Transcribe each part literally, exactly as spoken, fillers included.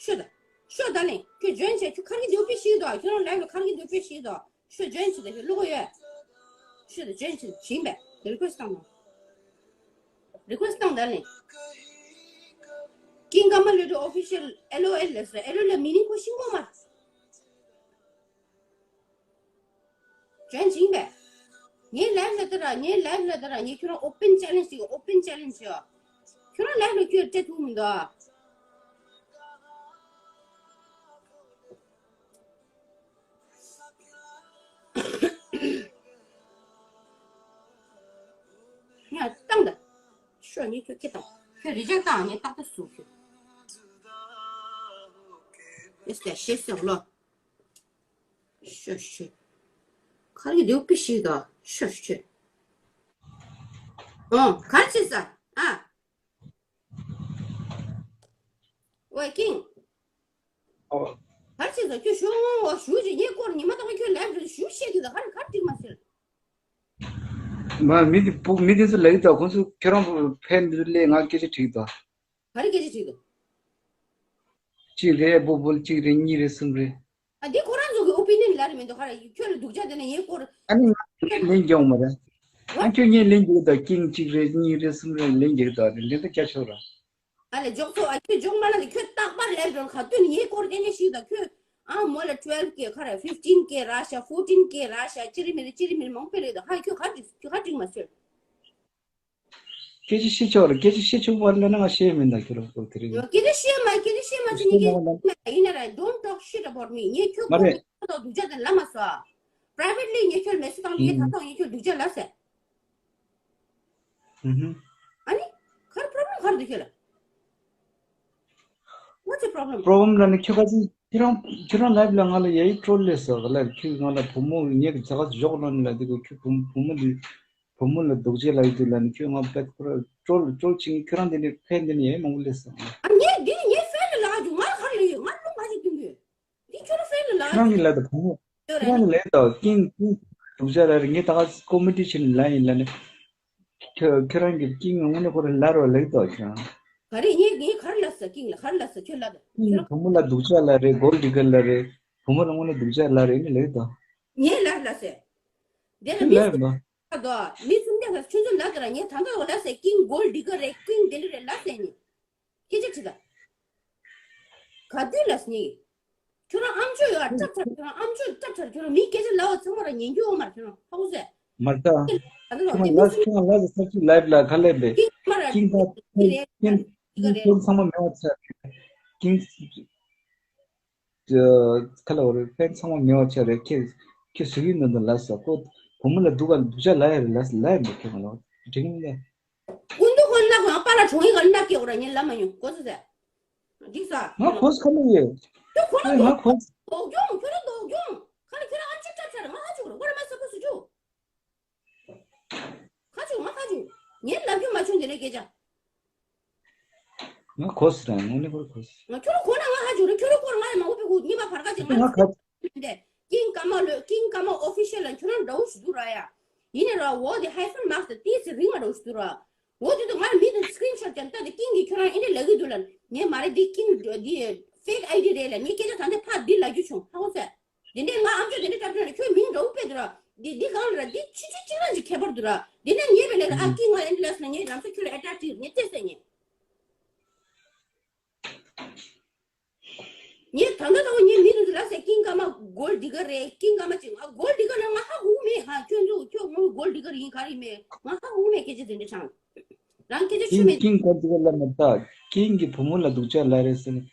ཤོད་ད། ཤོད་ད་ལེ། ཁྱོད་ཇོན་བྱས། ཁྱོད་ཁར་གི་འདུག་པི་ཤིག་དོ། ཁྱོད་རང་ལའིབ་ལ་ཁར་གི་འདུག་པི་ཤིག་དོ། ཤོད། ཇོན་བྱས་ད། ཁྱོད་བླུག་གོ་ཡོད། ཤོད་ད། ཇོན་བྱས་ད། བྱིན་པས། རི་ཀུ་ཨེ་སི་བཏང་དང་། རི་ཀུ་ཨེ་སི་བཏང་ད་ལེ། ཀིང་ཀ་མ་ལོ་ཌི་ཨོ་ཕི་ཤལ་ཨེལ་ཨོ་ཨེལ་ལ་ཟེར། ཨེལ་ཨོ་ཨེལ་ལ་མི་ནིང་ཁོ་ཤིང་གོ་མ། ཇོན་བྱིན་པས། ངའི་ལའིབ་ལ་ལྟ་ར། ངའི་ལའིབ་ལ་ལྟ་ར། ངས་ཁྱོད་རང་ཨོ་པན་ཅེ་ལེན་ཇི་ཞིག་ཨོ་པན་ཅེ་ལེན་ཇི་ཞིག་ཁྱོད་རང་ལའིབ་ལ་ཁྱོད་སྤྲད་ཐུབ་མི་འདུག་ཨ། ཡ་བཏང་ད། ཤོག་ངས་ཁྱོད་ཁྱེད་བཏང་། ཁྱོད་རི་ཇེག་བཏང་། ངས་ཏག་ཏག་བཟོ་ཁྱོད། ཡེ་སི་ཤེས་སོང་ལོ། ཤོད་ཤོད། ཁར་གི་འདུག་པི་ཤིག་དོ། ཤོད་ཤོད། ཨོ་གར་ཅི་ས། ཨ། ཝེ་ཀིང་། ཨོ། གར་ཅི་ས། ཁྱོད་ཞུ་ངོ་ཞུ་ཅི། ངའི་སྐོར་ཉི་མ་ཐོག་ཁྱོད་ལབ་རེད། ཞུ་ཤེས་ཀྱི་ད་གར་གར་འགྲིག་མ་ཟེར། མ་མི་དེ་བུ་མི་དེ་ཚོ་ལབ་ཀྱི་ད། ཁོང་ཚོ་ཁྱོད་རང་ཕན་འདི་ལས་ང་སྐད་ཆ་དྲིས་ད། ག་རེ་སྐད་ཆ་དྲིས་འདུག་གཅིག་རེད། སྦུག་སྦུག་གཅིག་རེད། གཉིས་རེད། གསུམ་རེད། ཨ་འདི་ཁོ་རང་ཚོ་གི་ཨོ་པི་ནི་ཡན་ལ་རེད་མི་འདུག་ག་ར། ཁྱོད་ལ་སྡུག་ཅག་དེ་ནས་ངའི་སྐོར། ཨ་ནི་ང་ལན་རྒྱག་མ་རེད། ཨ་ཁྱོད་ངས་ལན་རྒྱག་ད། ཀིང་གཅིག་རེད། གཉིས་རེད། གསུམ་རེད། ལན་རྒྱག་ད་རེད། ལན་ད་རྒྱག་ཆོག་ར། ཨ་ལས་འཇོག་ཚོ། ཨ་ཁྱོད་འཇོག་མ་ལ་ནི་ཁྱོད་རྟག་པར་ལན་འགྲོ་ག་དུས་ནི་ངའི་སྐོར་དེ་ནས་ཤིག་ད་ཁྱོད། ཨ་མོ་ལ་ཊུ་ཝེལ་ཀེ་ག་ར། ཕིཕ་ཊིན་ཀེ་ར་ཤ། ཕོར་ཊིན་ཀེ་ར་ཤ། ཅི་རི་མི་རི་ཅི་རི་མི་རི་མང་པོ་ལས་ད། ཧ་ཁྱོད་ག་འགྲིག་ཁྱོད་ག་འགྲིག་མ་ཤོད། སྐད་ཆ་བཤད་ཆོག་རེད། སྐད་ཆ་བཤད་ཆོག་པ་ལབ་ན་ང་བཤད་མིན་ད། ཁྱོད་རང་ཚོ་དེ་རིང་སྐད་ཆ་བཤད་མ། སྐད་ཆ་བཤད་མ་བྱེད་ནི་སྐད་ཆ་མ་ཡིན་ན་ར། Don't talk shit about me. ངས་ཁྱོད་མ་རེད། ཁོ་ཐོག་སྡུག་ཅག་དེ་ལབ་མ་སོང་ཨ། པ་རའི་ཝེ་ཊི་ལི་ངས་ཁྱོད་མེ་སེ་བཏང་དུས་ངས་ད་ཐོག་ངས་ཁྱོད་སྡུག་ཅག་ལབ་ཟེར། ཨ་ནི་ག་རེ་པོ་རོབ་ལེམ་ག་རེ་འདུག་ཁྱོད་ལ། What's your problem? པོ་རོབ་ལེམ་ལབ་ནི་ཁྱོད་ག་ཚོད། ཁྱོད་རང་ཁྱོད་རང་ལའིབ་ལ་ང་ལ་ཡ་ཡི་ཊྲོལ་ལས་སོ་ག་ལ། ཁྱོད་ང་ལ་བུ་མོ་ངས་གི་ཛ་ག་ཞོག་ལོན་ལ་དེ་གོ། ཁྱོད་བུ་བུ་མོ་འདི་བུ་མོ་ལ་སྡུག་ཅག་ལབ་ཡི་འདུག་ལབ་ནི་ཁྱོད་ང་བེད་ཁོ་ར་ཊྲོལ་ཊྲོལ་བྱེད་ངེས། ཁྱོད་རང་འདི་ནི་ཕན་འདི་ནི་ཡ་ཡི་མང་པོ་ལས་སོ། ཨ་ངས་འདི་ནི་ངའི་ཕན་ལ་ལབ་རྒྱུ། ང་ལ་ག་རེ་ལབ་ཡོད། ང་ལ་ལུང་ག་ཞིག་སྟོན་རྒྱུ། འདི་ཁྱོད་རང་ཕན་ལ་ལབ་ཁྱོད་རང་གི་ལབ་ད་བུ་མོ། ཁྱོད་རང་ལབ་ད་ཀིང་ཀིང་སྡུག་ཅག་ལབ་རེད། ངས་ད་ག་ཀོ་མེ་ཌི་བྱས་ནས་ལབ་ཡིན་ལབ་ནི། ཁྱོད་ཁྱོད་རང་གི་ཀིང་ངོ་ནས་ཁོ་རང་ལབ་རོགས་ལབ་ད་ཁྱོད་རང་། ག་རེ་ངས་ངས་ག་རེ་ལབ་ཟེར། ཀིང་ལ་ག་རེ་ལབ་ཟེར། ཁྱོད་ལབ་ད། ཀིང་བུ་མོ་ལ་སྡུག་ཅག་ལབ་རེད། གོལ་ཌི་གར་ལབ་རེད། བུ་མོ་ལ་དངོས་གནས་སྡུག་ཅག་ལབ་རེད་ནི་ལབ་ད། ངས་ལབ་ལབ་ཟེར། དེ་ལ་ཁྱོད་མི་ལབ་མ། ད་མི་གསུམ་བརྒྱ་ལ་ཆུ་ཚོད་ལབ་ད་ར། ངས་ད་ལྟ་ལབ་ཟེར། ཀིང་གོལ་ཌི་གར་རེད། ཀིང་དེ་འདྲ་རེད་ལབ་ཟེར་ནི། སྐད་ཆ་དྲིས་ད། ག་དུས་ལབ་ཟེར་ནི། ཁྱོད་རང་ཨམ་ཅོག་ཡོད་ཨ། སྐྲག་ཚར། ཁྱོད་རང་ཨམ་ཅོག་སྐྲག་ཚར། ཁྱོད་རང་མི་སྐད་ཆ་ལབ་པ་ཚང་མ་ར་ཉན་རྒྱུ་ཡོད་མ་རེད། ཁྱོད་རང་ཧ་གོ་སོང་ངས། མ་རེད་ད། ད་ལྟ་ཁྱོད་རང་ལབ་ཁྱོད་རང་ལབ་ས་ཅིག་ལའིབ་ལ་ག་ལབ་པས། ཀིང་མ་ར་ཀིང་ད་ཀིང་རེད། ཀིང་ཀིང་ཀིང་ཚང་མ་མེད་པ་ཆགས། ཀིང་ཁ་ལ་བ་རེད། ཕན་ཚང་མ་མེད་པ་ཆགས་རེད། ཁྱེད་ཁྱེད་ཟུག་གི་ནང་དུ་ལབ་ས་ཁོ་བུ་མོ་ལ་སྡུག་ག་སྡུག་ཅག་ལབ་ཡ་རེད་ལབ་ལབ་ཡ་མེད། ཁྱོད་ང་ལ་དྲན་གི་མི་འདུག་ཀུན་ཏུ་ཁོ་ན་ཁོ་ཡང་པཱ་ལགས་གྲོངས་ཡིན་ག་ན་སྐད་འོ་ར་ངས་ལབ་མ་མྱོང་གོ་ཚོད་ཟེར། འགྲིག་ས། ང་གོ་ས་ཁ་མི་ཡོད། ཁྱོད་ཁོ་ན་ཨེ་ང་གོ་ས། ལྡོག་གྱོང་། ཁྱོད་ན་ལྡོག་གྱོང་། ཁ་ལ་ཁྱོད་རང་ཨམ་ཅོག་སྐྲག་ཚར་ང་ཧ་ཅུག་ར་ཁོ་ར་མ་ས་ཁོ་སུ་ཅུག་ཁ་ཅུག་ང་ཁ་ཅུག་ངས་ལབ་རྒྱུ་མ་བྱུང་དེ་ནས་སྐད་ཆ། ང་གོ་ས་ར་ངོ་ནས་ཁོ་ར་གོ་ས། ང་ཁྱོད་རང་གོ་ན་ང་ཧ་ཅུག་ར། ཁྱོད་རང་གོ་ར་ང་ཡ་མ་གོ་པའི་གུ་གཉིས་པ་བར་ག་ཅིག་ང་ང་ཁ། འདི་ཀིང་ཀ་མ་ལོ་ཀིང་ཀ་མ་ཨོ་ཕི་ཤལ་ལ་ཁྱོད་རང་འདྲ་བོ་ཞིག་འདུག་ར་ཡ། ཡིན་ནའི་ར་འོ་དེ་ཧའི་ཕན་མཱག་སི་དེ་ཏིས་རིང་བ་འདྲ་བོ་ཞིག་འདུག་ར། འོ་དེ་དུས་ང་མི་དེ་སི་ཀི་རིན་ཤོ་ཊི་ཀྱང་ལྟ་དེ་ཀིང་གིས་ཁྱོད་རང་ཨེ་འདྲ་ལབ་གི་འདུག་ལ། ངས་མ་རེད། འདི་ཀིང་འདི་ཕེག་ཨའི་ཌི་རེད་ལ། ངས་སྐད་ཆ་ད་འདི་ཕར་འདི་ལབ་རྒྱུ་བྱུང་ཧ་གོ་སོང་། དེ་འདྲས་ང་ཨམ་ཅོག་དེ་འདྲས་སྐྲག་སྐྲག་ནས་ཁྱོད་མིང་འདྲ་བོ་དཔེ་འདུག་ར། འདི་འདི་གང་ལ་ར་འདི་ཆུ་ཆུ་གཅིག་རང་གཅིག་ཁྱད་པར་འདུག་ར། དེ་ནས་ངས་བས་ལས་ཨ་ཀིང་ང་ཨེ་འདྲས་ལབ་སོང་ན་ངས་ལམ་སང་ཁྱོད་ལ་ཨེ་ཊེག་ཅིག་ངས་བལྟས་སོང་ངས། ངས་ད་ལྟ་ད་བོ་ངས་མི་རུ་ལ་ཟེར་ཀིང་ཀ་མ་གོལ་ཌི་གར་རེད། ཀིང་ཀ་མ་ཅིག་ང་གོལ་ཌི་གར་ལ་ང་ཧ་གོ་མེད་ཧ། ཁྱོད་ཚོ་ཁྱོད་ངོ་གོལ་ཌི་གར་ཡིན་ག་རེ་མེད་ང་ཧ་གོ་མེད། སྐད་ཆ་དེ་འདྲ་ཆང་རང་སྐད་ཆ་ཆུ་མེད། ཀིང་གོལ་ཌི་གར་ལ་མ་ད་ཀིང་གི་བུ་མོ་ལ་སྡུག་ཅག་ལབ་རེད་ཟེར་ནས་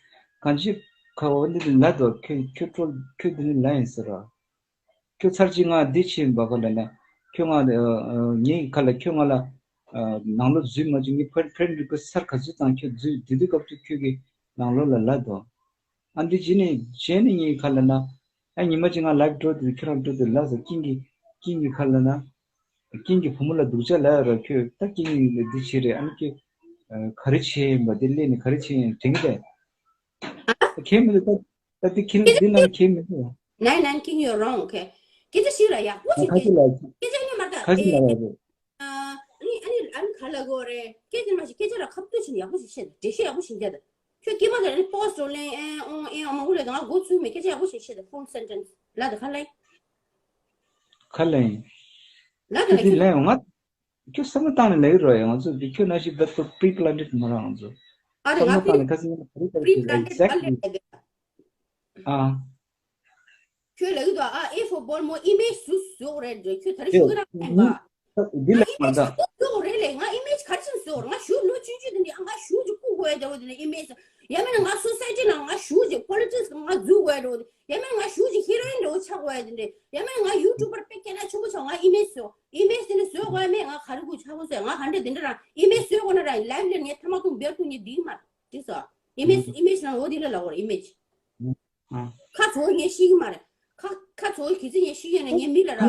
གང་ཅི་ཁ་བ་འདི་ལ་དོ་ཁྱོད་ཁྱོད་ཁྱོད་འདི་ནི་ལ་ཡིན་ཟེར་ར། ཁྱོད་ཚར་གཅིག་ང་འདི་བྱེད་ཡིན་པ་ག་ལ་ན། ཁྱོད་ང་ངའི་ཁ་ལ་ཁྱོད་ང་ལ་ནང་ལོགས་འཛུལ་མ་བཅུག་ངའི་ཕྲེན་ཕྲེན་རི་ཀུ་ཨེ་སི་ཊི་ཚར་ག་ཚོད་བཏང་ཁྱོད་འཛུལ་དེ་དུས་སྐབས་སུ་ཁྱོད་ཀྱིས་ནང་ལོགས་ལ་ལབ་དོ། ཨ་འདི་བྱས་ནས་བྱས་ནས་ངའི་ཁ་ལ་ན། ཨ་ཉི་མ་གཅིག་ང་ལའིབ་འགྲོ་དུས་ཁྱོད་རང་འགྲོ་དུས་ལབ་ཟེར། ཀིང་གི་ཀིང་གི་ཁ་ལ་ན། ཀིང་གི་བུ་མོ་ལ་སྡུག་ཅག་ལབ་ཡ་ར་ཁྱོད་ད་ཀིང་གི་འདི་བྱས་རེད། ཨ་ནི་ཁྱོད་ག་རེ་བྱས་ཡིན་པ་འདི་ལས་ནས་ག་རེ་བྱས་ཡིན་དྲན་གི་ད། ཁྱེད་མི་འདུག་ད། ད་དེ་ཁྱེད་འདི་ལ་ཁྱེད་མི་འདུག Nine nine king, you're wrong, okay? སྐད་ཆ་ཞིག་ལ་ཡག་པོ་ཞིག་ཁ་ཅིག་ལ་སྐད་ཆ་ནི་མ་ད་ཁ་ཅིག་ལ་ཡག་པོ། ཨ་ནི་ཨ་ནི་ཨ་ནི་ག་ལ་གོ་རེད། སྐད་ཆ་མ་ཞིག་སྐད་ཆ་ལ་ཁ་ཐུག་ཞིག་ཡག་པོ་ཞིག་བཤད། འགྲེལ་བཤད་ཡག་པོ་ཞིག་བྱས། ད་ཁྱོད་སྐྱེས་མ་ད་ཨ་ནི་པོ་སི་ཊི་ལེན་ཨེ། ང་མགོ་ཚུགས་མེད། སྐད་ཆ་ཡག་པོ་ཞིག་བཤད་དང་། full sentence ལ་དེ་ག་ལེན། ག་ལེན། ལ་དེ་ཁྱོད་འདི་ལེན་ཡོང་ང་། ཁྱོད་བསམ་བློ་བཏང་ནས་ལེན་རོགས་ཡ། ང་ཚོ་འདི་ཁྱོད་ནང་བཞིན་བདག་ཏུ་pre-planted མ་རང་ང་ཚོ་ཨ་རེ་བསམ་བློ་ང་བཏང་ནས་ཁ་སང་ཡང་pre-planted exactly ཨ། ཁྱོད་ལབ་ཀྱི་འདུག་ཨ། A for ball མོ་image ཟུག་བཟོ་རེད་འདྲ། ཁྱོད་ད་རེ་ཞུ་གི་རང་ཡིན་པ། འདི་ལ་མ་ད། ཟོ་རེད་ལས། ང་image ག་རེ་བྱས་ནས་བཟོ་ར། ང་ཞུ་ལོ་ཆུང་ཆུང་དེ་འདྲ་ང་ཞུ་ཅིག་བཀུག་དགོས་ཡ་འདྲ་བོ་དེ་འདྲ་image། ཡང་མིན་ན་ང་society ནང་ང་ཞུ་ཅིག politics ང་འཛུལ་དགོས་ཡ་འདྲ་བོ་དེ། ཡང་མིན་ན་ང་ཞུ་ཅིག་heroine འདྲ་བོ་ཆགས་དགོས་ཡ་དེ་འདྲ། ཡང་མིན་ན་ང་YouTuber དཔེ་སྐད་གྲགས་ཆེན་པོ་ཆགས། ང་image བཟོ། image དེ་འདྲ་བཟོ་དགོས་ཡ་མེད། ང་ག་རེ་དགོས་ཆགས་དགོས་ཟེར། ང་ག་འདྲ་དེ་འདྲ་རང་image བཟོ་དགོས་ན་ར་live ལ་ངས་ཐ་མ་ཐུང་བེར་ཐུང་ངས་འགྲིག་གི་མ་རེད། འགྲིག་སོང་། image image ནང་འོ་དེ་འདྲ་ལབ་དགོས་རེད་image། ཁ་ཚོ་ངས་ཤེས་ཀྱི་མ་རེད། ཁ་ཁ་ཚོ་གི་ཚེ་ངས་ཤེས་ཡོད་ན་ངས་མི་ལ་ར་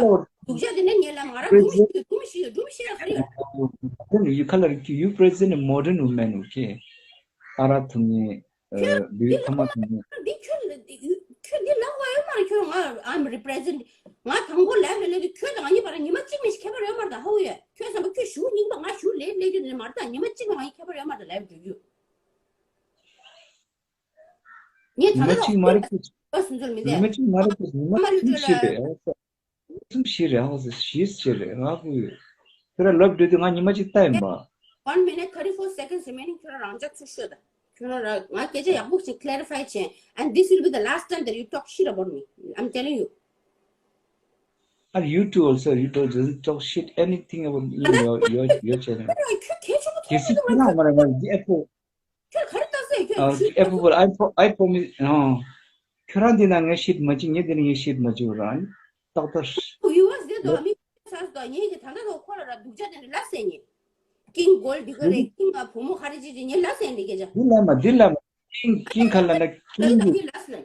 སྡུག་ཅག་དེ་ནས་ངས་ལ་མ་ར་སྒྲུང་ཤེས་ཡོད། སྒྲུང་ཤེས་ཡོད། སྒྲུང་ཤེས་ཡ་ག་རེ་ཡོད། You color you present a modern woman, okay? ཨ་ར་ཐུང་ངེ་བི་ཐ་མ་ཐུང་ངེ། འདི་ཁྱོད་ཁྱོད་འདི་ལབ་དགོས་ཡོད་མ་རེད། ཁྱོད་ང་I'm represent ང་དང་པོ་ལབ་ལ་ལབ་དུས་ཁྱོད་དང་ང་གཉིས་བར་ཉི་མ་གཅིག་མིན་ཞིག་ཁྱད་པར་ཡོད་མ་རེད་ད། ཧ་གོ་ཡོད། ཁྱོད་བསམ་པ་ཁྱོད་ཞུ་རྙིང་པ་ང་ཞུ་ལས་ལས་རྒྱུ་དེ་མ་རེད་ད། ཉི་མ་གཅིག་ལ་ང་གཉིས་ཁྱད་པར་ཡོད་མ་རེད་ད་ལབ་འགྲོ་རྒྱུ། ངས་ད་ལྟ་ལ་ཉི་མ་གཅིག་མ་རེད་ཁྱོད། སུན་ཚོར་མི་ཉི་འདེད། མ་གཅིག་མ་རེད་ཁྱོད། ཉི་མ་ཁ་མ་རུ་གསུམ་བྲོས་ཤི་ལ། རེད་ཨ། གསུམ་ཤི་རེད་ཨ། ཤི་ཤི་རེད་ང་གུ་ཡོད། ཁྱོད་ར་ལབ་འགྲོ་དུས་ང་ཉི་མ་གཅིག་ལྟ་ཡིན་པ། One minute, thirty-four seconds remaining. ཁྱོད་ར་རང་ཅག་ཚུར་ཤོད་ད། ཁྱོད་ར་ང་སྐད་ཆ་ཡག་པོ་ཞིག་clarify བྱས། And this will be the last time that you talk shit about me. I'm telling you. And you too also, you don't, doesn't talk shit anything about me in your, your, your channel. ཁྱོད་གལ་ཆེན་པོ་གལ་སྲིད་ཁྱོད་རང་མ་རེད་ང་འདི་ཨེ་ཕོ། ཁྱོད་ག་རེ་ལྟ་ཟེར་ཁྱོད་ཨ། ཤི་ཨེ་ཕོ་ཕོ། I pro- I promise. ཨ། ཁྱོད་རང་འདི་ན་ངས་ཤིད་མ་བྱེད། ངས་འདི་ན་ངས་ཤིད་མ་བྱེད་རང་། ཏག་ཏག་ཡུ་ཨེས་དེ་དོ་མི་ས་དོ་ངས་ཀྱི་ད་ལྟ་དོ་ཁོ་ལ་ར་སྡུག་ཅག་དེ་འདྲ་ལབ་ཟེར་ཉེ། ཀིང་གོལ་འདི་ག་རེད། ཀིང་ང་བུ་མོ་ག་རེ་བྱེད་ཅེས་ངས་ལབ་ཟེར་འདི་སྐད་ཆ། འདི་ལབ་མ་འདི་ལབ་མ། ཀིང་ཀིང་ག་ལ་ན་ཀིང་གི། ངས་ལབ་ཟེར།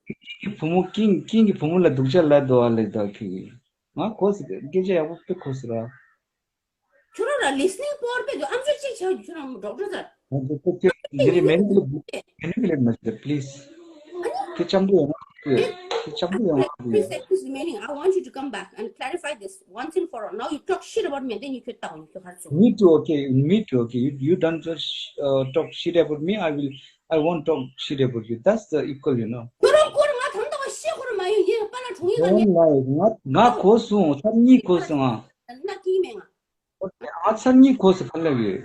ཀིང་གི་བུ་མོ་ཀིང་ཀིང་གི་བུ་མོ་ལ་སྡུག་ཅག་ལབ་དོ་ཨ་ལེ་དོ་ཁྱོད་ཀྱིས། ང་གོ་སི་སྐད་ཆ་ཡག་པོ་དཔེ་གོ་སི་ར། ཁྱོད་རང་ར་listening power དཔེ་འདུག་ཨམ་ཅོག་གཅིག་བྱ། ཁྱོད་རང་doctor ཟེར། འདི་རེ་manipulate manipulate མ་བྱེད་please. དེ་ཅམ་པོ་ཡོང་ང་དེ་ཅམ་པོ་ཡོང་ང་དེ། Three seconds remaining. I want you to come back and clarify this once and for all. Now you talk shit about me, then you ཁྱོད་ལྟ་བ་ཉོ་ཁྱོད་ཧར་སོང་། Me too, okay, me too, okay. You you don't just uh, talk shit about me. I will, I won't talk shit about you. That's the equal, you know. ཁྱོད་རང་ཁོ་རང་ང་ཐང་ཐང་བ་ཤེས་ཁོ་རང་མ་ཡོང་ཡིན་པ་ལ་གྲོང་ཡིན་ང་ངས། Don't lie. ང་ང་གོ་སོང་། ཚར་གཉིས་གོ་སོང་ང་། ན་ཀིང་མེད་ང་། ང་ཚར་གཉིས་གོ་སོང་ག་ལ་ཡོད།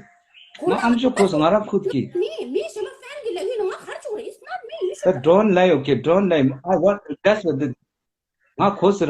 ང་ཨམ་ཅོག་གོ་སོང་ང་རང་ཁུར་གི། མི་མི་གཞན་པ་ཕན་གི་ལབ་ཡོད་ན་ང་ཧར་ཆོག་རེད། It's not me. You should. Don't lie, okay? Don't lie. I want, that's what the ང་གོ་སོང་།